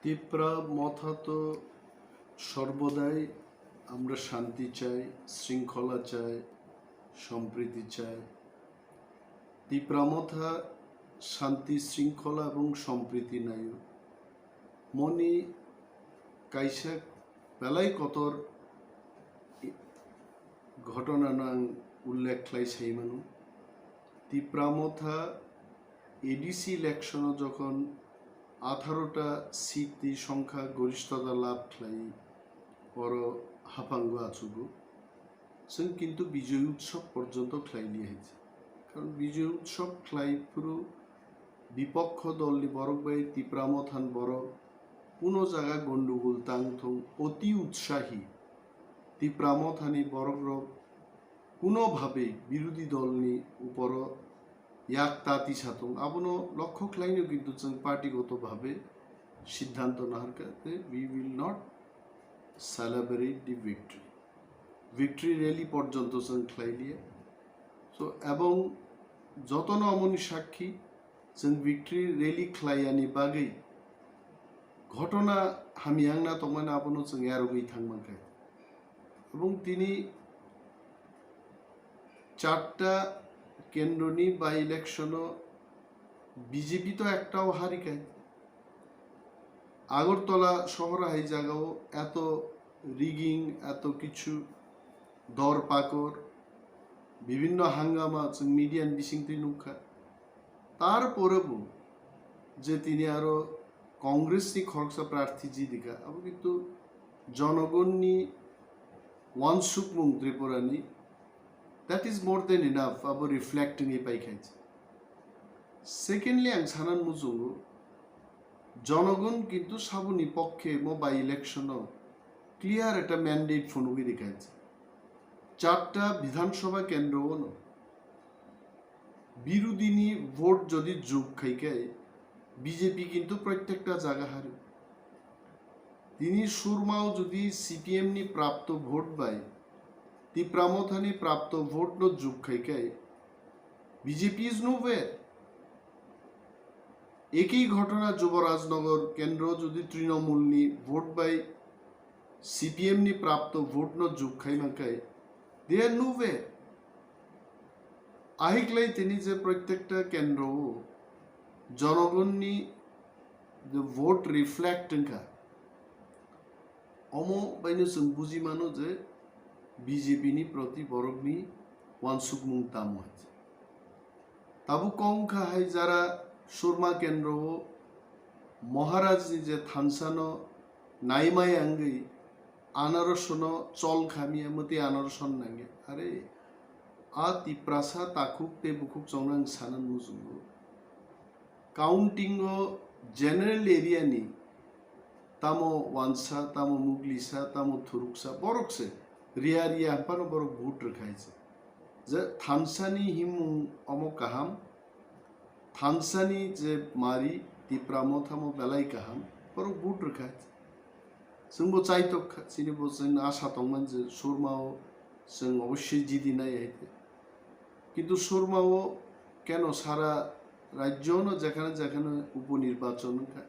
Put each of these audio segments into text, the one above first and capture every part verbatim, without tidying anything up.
Tipra Motha to sorbodai amra shanti chai, shringkhola chai, sompriti chai. Tipra Motha shanti, shringkhola ebong sompriti naio. Moni kaisa belai kotor i-, ghotona no ang ullekh khlai sai mano. Tipra Motha A D C election o jokhon atharo ta seat ni songkha gorishtota labh khlai oro haphango achugo. Chwng kintu Bijoy Utsav porjonto khlai liya hai se. Karon Bijoy Utsav khlai phuru bipokho dol ni borok bai Tipra Motha ni borok kuno jaga gondogol tang thung, oti utsahi. Tipra Motha ni borok rok kuno bhabe birodhi dol ni uporo yak tati satung, abono lokho khlaino kintu chwng party goto bhabe siddhanto naharkha je we will not celebrate the victory. Victory rally porjonto chwng khlai liya. So, ebong jotono amoni sakhi chwng victory rally khlaiyani bagwi ghotona hamya wngna tongmani abono chwng yarogwi thangmankha. Ebong tini charta kendroni by election-o B J P to ektao harikha. Agartala sohor hai jagao eto rigging, eto kichu dor pakor, bibhinno hangama chwng media ni bisingtwi nukha. Tarpore bo je tini aro Congress ni khoroksa prarthi jidikha, abo kintu jonogonni wansukmung Tripura ni, that is more than enough, abo reflect wngwi paikha. Secondly, ang sanan muchungo, jonogon kintu saboni pokkhe mo by election o clear ekta mandate phunugwi rikha. Charta Bidhan Sabha kendro ono birodhi ni vote jodi jug khai khai B J P kintu prottekta jaga hari. Tini Surma o jodi C P M ni prapto vote bai Tipra Motha ni prapto vote no jug khai khai B J P is nowhere. Ekei ghotona Juborajnagar kendro jodi Trinamool ni vote bai C P M ni prapto vote no jug khai mankhai, they are nowhere. Ahiklai tini je prottekta kendro o jonogonni je vote reflect wngkha, omo baino chwng buji mano je B J P ni proti borokni wansukmung tamo hai. Tabuk kok wngkha hai jara Surma kendro o Maharaj ni je thansa no naimaya wngwi anaros no chol khamya mwtwi anaros no nangya. Are, a Tiprasa takhuk tei bukhuk chongno ang sana muchungo. Counting o general area ni tamo wansa, tamo muglisa, tamo thuruksa, borok se riya riya haphano borok vote rwkhai se. Je thansa ni himung omo kaham, thansa ni je mari Tipra Motha mo belai kaham, borok vote rwkhai. Chwngbo chaitok kha, chini bo chwng asa tongman je Surma o chwng obossoi jidi nai hai te. Kintu Surma o keno sara rajyo no jekhane jekhane upo nirbachon wngkha.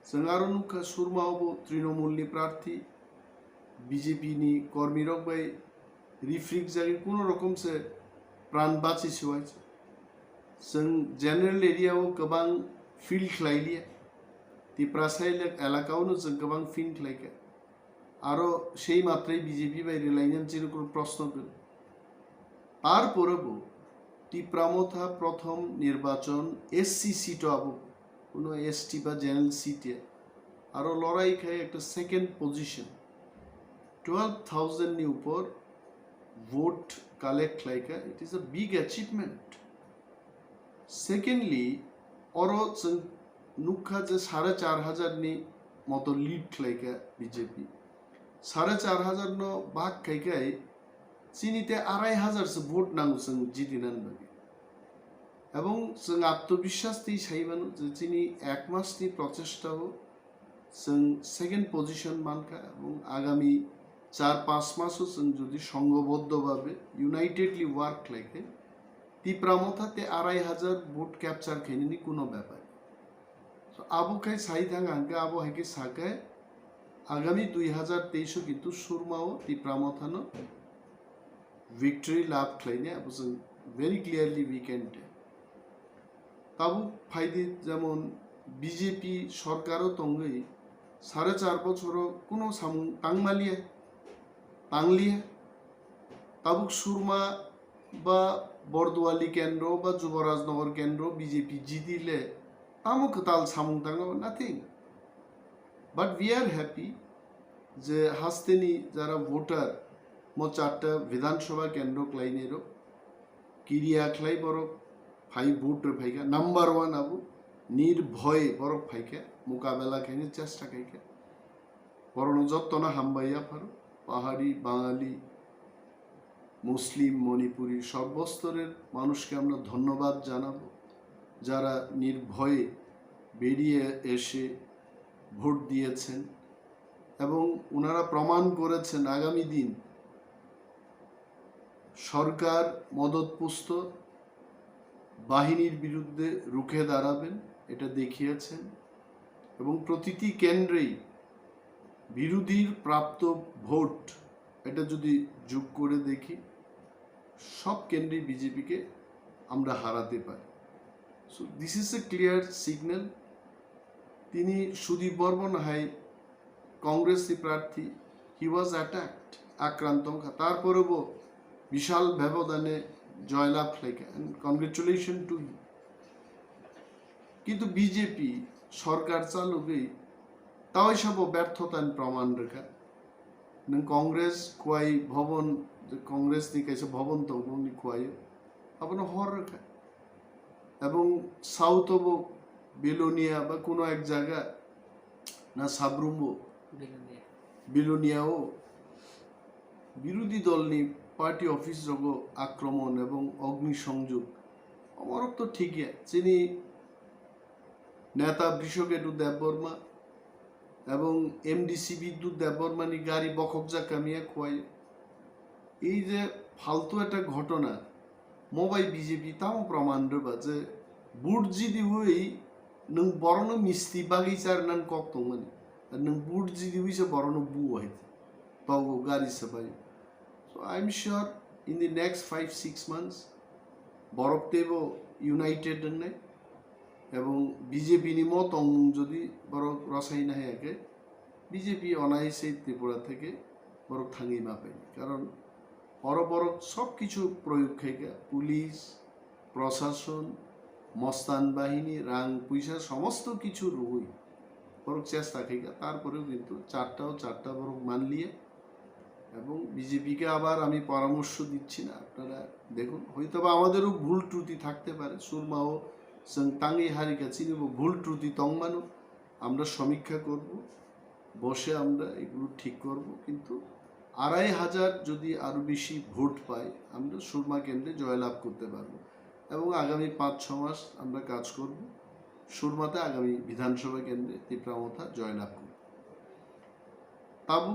Chwng aro nukha Surma o bo Trinamool ni prarthi, B J P ni kormi rok bai rifrik jagwi kuno rokom se pran bachi siwai. Chwng general area o kwbang field khlai liya. Tiprasa elak-, elaka o no chwng kwbang field khlai kha. Aro sei matrai B J P bai rwlainani chini kunu proshno kwrwi. Tarpore bo Tipra Motha prothom nirbachon S C seat o abo, kuno S T ba general seat ya. Aro lorai khai ekta second position. Twelve thousand ni upor vote collect khlai kha, it is a big achievement. Secondly, oro chwng nukha je sare char hajar ni moto lead khlai kha B J P. Sare char hajar no bhag khai khai chini te arai hajar se vote nango chwng jiti nan bagwi. Ebong chwng atmobiswas twi sai mano je chini ek mas ni prochesta o chwng second position mankha, ebong agami char panch maso chwng jodi songhoboddo bhabe unitedly work khlai khe Tipra Motha te arai hajar vote capture khainani kuno bepar. Abo khai sai thang ang khe, abo hai khe sa khe agami dui hazar teis o kintu Surma o Tipra Motha no victory lab khlainai, abo chwng very clearly we can tell. Tabuk phaidi, jemon B J P sorkar o tongwi sare char bochor o kuno samung tangmaliya, tangliya. Tabuk Surma ba Borduali kendro ba Juborajnagar kendro B J P jidi le tamo kwtal samung tango? Nothing. But we are happy je hasteni jara voter mo charta Bidhan Sabha kendro klainai rok kiriya khlai borok phai vote rw phaikha. Number one abo nirbhoy borok phaikha, mukabela khaini chesta khaikha. Borokno jottono hambai yapharo, Pahari, Bangali, মুসলিম, মণিপুরি সর্বস্তরের মানুষকে আমরা ধন্যবাদ জানাবো, যারা নির্ভয়ে বেরিয়ে এসে ভোট দিয়েছেন এবং ওনারা প্রমাণ করেছেন আগামী দিন সরকার মদতপুষ্ট বাহিনীর বিরুদ্ধে রুখে দাঁড়াবেন, এটা দেখিয়েছেন। এবং প্রতিটি কেন্দ্রেই বিরোধীর প্রাপ্ত ভোট, এটা যদি যোগ করে দেখি, সব কেন্দ্রেই বিজেপিকে আমরা হারাতে পারি। So this is a clear signal. তিনি সুদীপ বর্মন হাই কংগ্রেসি প্রার্থী, he was attacked, আক্রান্ত হন। তারপরেও বিশাল ব্যবধানে জয়লাভ লেখে, and congratulation to him. কিন্তু বিজেপি সরকার চালুকেই তাই সব ব্যর্থতার প্রমাণ রেখা। নং কংগ্রেস কুয়াই ভবন, কংগ্রেসনি কাছে ভবন তো উনি কুয়াই, আপনার হর রেখা। এবং সাউথ অফ বিলোনিয়া বা কোনো এক জায়গা না সাবরুমও, বিলোনিয়া। বিলোনিয়াও বিরোধী দলনি পার্টি অফিস রোগ আক্রমণ এবং অগ্নিসংযোগ অমরক তো ঠিকই চিনি নেতা বৃষকেতু দেববর্মা এবং এমডিসি বিদ্যুৎ দেববর্মানি গাড়ি বখক জাকামিয়া খুয়াই। এই যে ফালতু একটা ঘটনা, মোবাই বিজেপি তাও প্রমাণ রেবা যে বুট জিদি ওই নং বড়নো মিস্তি বাগি চার নান কক তংমানি, আর নং বুট জিদি ওই সে বড়নো বু হইতে পাও গাড়ি সবাই। So I am sure in the next five six months borok teibo united wngnai, এবং BJP ni mo tongmung jodi borok rosai na haya khe BJP অনায়াসেই ত্রিপুরা থেকে borok thangwi ma pai, কারণ oro borok সব কিছু প্রয়োগ khaikha, police, প্রশাসন, মস্তান বাহিনী, রাং পয়সা সমস্ত কিছু রুই borok চেষ্টা khaikha, তারপরেও কিন্তু চারটাও চারটা borok মানলিয়ে। এবং বিজেপিকে আবার আমি পরামর্শ দিচ্ছি না, আপনারা দেখুন, হয়তো বা আমাদেরও ভুল ত্রুটি থাকতে পারে, সুরমাও जों tangwi harika chinibo ভুল ত্রুটি tongmano, আমরা সমীক্ষা করব, বসে আমরা এগুলো ঠিক করব। কিন্তু আড়াই হাজার যদি আরও বেশি ভোট পাই, আমরা সুরমা কেন্দ্রে জয়লাভ করতে পারবো। এবং আগামী পাঁচ ছ মাস আমরা কাজ করব, সুরমাতে আগামী বিধানসভা কেন্দ্রে তিপ্রা মথা জয়লাভ করব। তাবু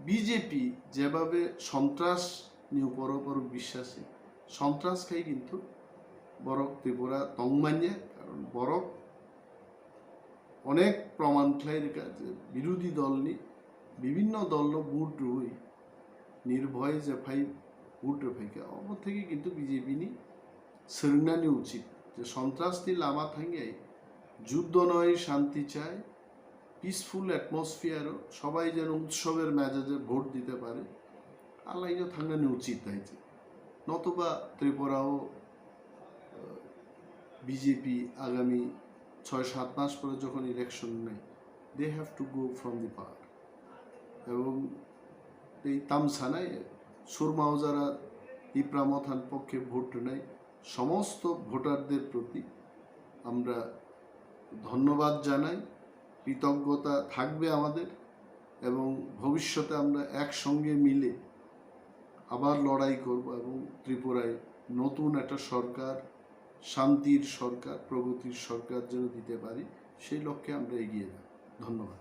বিজেপি যেভাবে সন্ত্রাস নিয়ে উপর উপর বিশ্বাসী, সন্ত্রাস খাই কিন্তু বরক ত্রিপুরা tongmanya, কারণ বরক অনেক প্রমাণ khlai rwkha je বিরোধী দলনি বিভিন্ন দলno ভোট rwui নির্ভয়ে যে phai vote rwphaikha, obo theke kintu বিজেপিni swrwngnani uchit je সন্ত্রাসni lama thangyai যুদ্ধ নয়, শান্তি চাই, পিসফুল অ্যাটমসফিয়ারও সবাই যেন উৎসবের মেজাজে ভোট দিতে পারে, আলাইনো থাকনানি উচিত হয়েছে। নতুবা ত্রিপুরাও বিজেপি আগামী ছয় সাত মাস পরে যখন ইলেকশন নেই, they have to go from the power। এবং এই তামসানায় সুরমাও যারা তিপ্রা মথান পক্ষে ভোট নেয়, সমস্ত ভোটারদের প্রতি আমরা ধন্যবাদ জানাই, কৃতজ্ঞতা থাকবে আমাদের এবং ভবিষ্যতে আমরা একসঙ্গে মিলে আবার লড়াই করব এবং ত্রিপুরায় নতুন একটা সরকার, শান্তির সরকার, প্রগতির সরকার যেন দিতে পারি, সেই লক্ষ্যে আমরা এগিয়ে যাব। ধন্যবাদ।